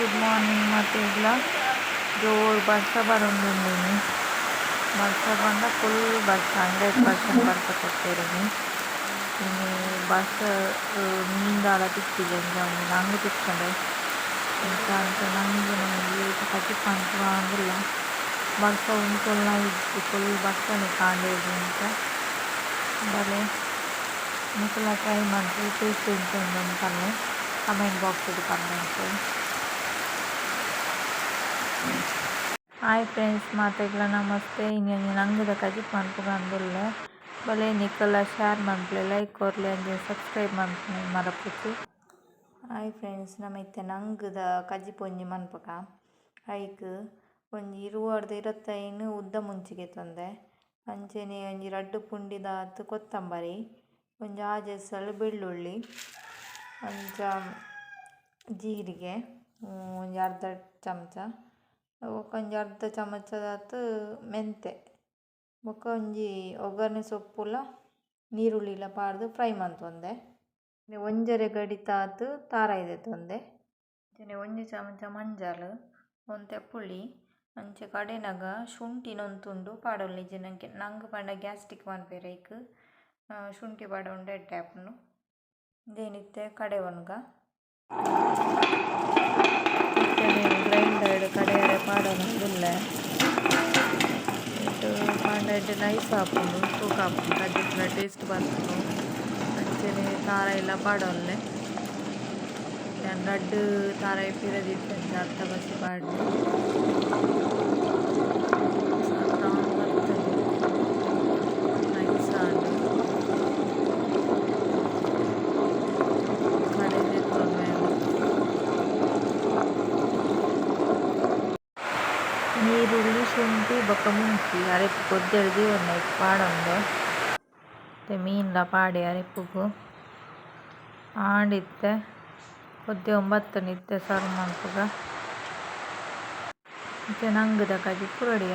Good morning ಮಾತೆರ್ಲ. ಜೋರು ಬರ್ಸ ಬರೊಂದುಂಡು. ಬರ್ಸ ಪಂಡ ಫುಲ್ ಬರ್ಸ 100% ಬರ್ಸ ಕೊರ್ಪೆರ್ ಇನಿ. ಇನಿ ಬರ್ಸ ಮೀನ್ ದಾಲ ತಿಕ್ಕಿಜಿ ಅಂಚ ಒಂಜಿ ನಂಗ್ ತಿಕ್ಕುಂಡು. ಅಂಚ ಅಂಚ ನಂಗುನು ಒಂಜಿ ಕಜಿಪು ಮನ್ಪುಗಾಂದುಲ್ಲ. ಬರ್ಸ ಉಂತೊಲ್ನ ಇಜ್ಜಿ ಫುಲ್ ಬರ್ಸನೆ ಕಾಂಡೆರ್ದಿಂಚ. ಬಲೆ ನಿಕುಲ ಟ್ರೈ ಮನ್ಪುಲೆ ಟೇಸ್ಟ್ ಎಂಚ ಉಂಡು ಪನ್ಲೆ ಕಮೆಂಟ್ ಬಾಕ್ಸ್ ಡ್ ಪನ್ಲೆ. ಹಾಯ್ ಫ್ರೆಂಡ್ಸ್, ಮಾತೆರ್ಗ್ಲ ನಮಸ್ತೆ. ಇನಿ ಒಂಜಿ ನಂಗುದ ಕಜಿಪು ಮನ್ಪುಗಾಂದುಲ್ಲೆ. ಬಲೆ ನಿಕುಲ ಶೇರ್ ಮನ್ಪುಲೆ, ಲೈಕ್ ಕೊರ್ಲೆ, ಅಂಚನೆ ಸಬ್ಸ್ಕ್ರೈಬ್ ಮನ್ಪುನೆ ಮರಪೊಡ್ಚಿ. ಹಾಯ್ ಫ್ರೆಂಡ್ಸ್, ನಮ ಇತ್ತೆ ನಂಗುದ ಕಜಿಪು ಒಂಜಿ ಮನ್ಪುಗ. ಐಕ್ ಒಂಜಿ 20 25 ಉದ್ದ ಮುಂಚಿಗೆ ತೊಂದೆ, ಅಂಚನೆ ಒಂಜಿ ರಡ್ಡ್ ಪುಂಡಿದಾತ್ ಕೊತ್ತಂಬರಿ, ಒಂಜಿ ಆಜಿ ಎಸಲ್ ಬೆಳ್ಳುಳ್ಳಿ, ಅಂಚ ಜೀರಿಗೆ ಒಂಜಿ ಅರ್ಧ ಚಮಚ, ಬೊಕ ಒಂಜಿ ಅರ್ಧ ಚಮಚದಾತ್ ಮೆಂತೆ, ಬೊಕ ಒಂಜಿ ಒಗ್ಗರಣೆ ಸೊಪ್ಪುಲ ನೀರುಳ್ಳಿಲ ಪಾಡ್ದ್ ಫ್ರೈ ಮಂತೊಂದೆ. ಒಂಜರೆ ಗಡಿತಾತ್ ತಾರಾಯಿ ದೆತ್ತೊಂದೆ. ಅಂಚನೆ ಒಂಜಿ ಚಮಚ ಮಂಜಲ್, ಒಂತೆ ಪುಳಿ, ಅಂಚೆ ಕಡೆನಗ ಶುಂಠಿನ್ ಒಂಜಿ ತುಂಡು ಪಾಡೊಲಿ. ಇಜ್ಜಿಂಡ ನಂಗ್ ಪಂಡ ಗ್ಯಾಸ್ಟ್ರಿಕ್ ಮನ್ಪುವೆರ್, ಐಕ್ ಶುಂಠಿ ಪಾಡೊಂಡ ಎಡ್ಡೆ ಆಪುಂಡು. ಉಂದೆನ್ ಇತ್ತೆ ಕಡೆವೊನುಗ. ಇತ್ತೆ ಗ್ರೈಂಡರ್ ಕಡೆಯರೆ ಪಾಡೊಂದುಲ್ಲೆ. ಇಟ್ಟು ಪಾಂಡ ಎಡ್ಡೆ ನೈಸ್ ಆಪುಂಡು, ಸೋಕು ಆಪುಂಡು, ಕಜಿಪುಲ ಟೇಸ್ಟ್ ಬರ್ಪುಂಡು. ಅಂಚನೆ ತಾರಾಯಿಲ ಪಾಡೊನ್ಲೆ. ಯಾನ್ ರಡ್ಡ್ ತಾರಾಯಿ ಪಿರ ದೀತೆ, ಅಂಚ ಅರ್ಧ ಬಸಿ ಪಾಡ್ದ್. ಬ್ರೌನ್ ಬತ್ತುಂಡು, ನೈಸ್ ಆಂಡ್. ಕಡೆದ್ ದೆತ್ತೊನ್ವೆ. ನೀರುಳ್ಳಿ, ಶುಂಠಿ ಬೊಕ ಮುಂಚಿ ಅರೆಪು ಕೊದ್ಯರೆ ದೀವೊಂದೆ, ಐಕ್ ಪಾಡೊಂಡೆ. ಇತ್ತೆ ಮೀನ್ಲ ಪಾಡೆ ಅರೆಪುಗು. ಆಂಡ್, ಇತ್ತೆ ಕೊದ್ಯೊಂದು ಬತ್ತುಂಡು. ಇತ್ತೆ ಸರ್ವ್ ಮನ್ಪುಗ. ಇತ್ತೆ ನಂಗುದ ಕಜಿಪು ರೆಡಿ.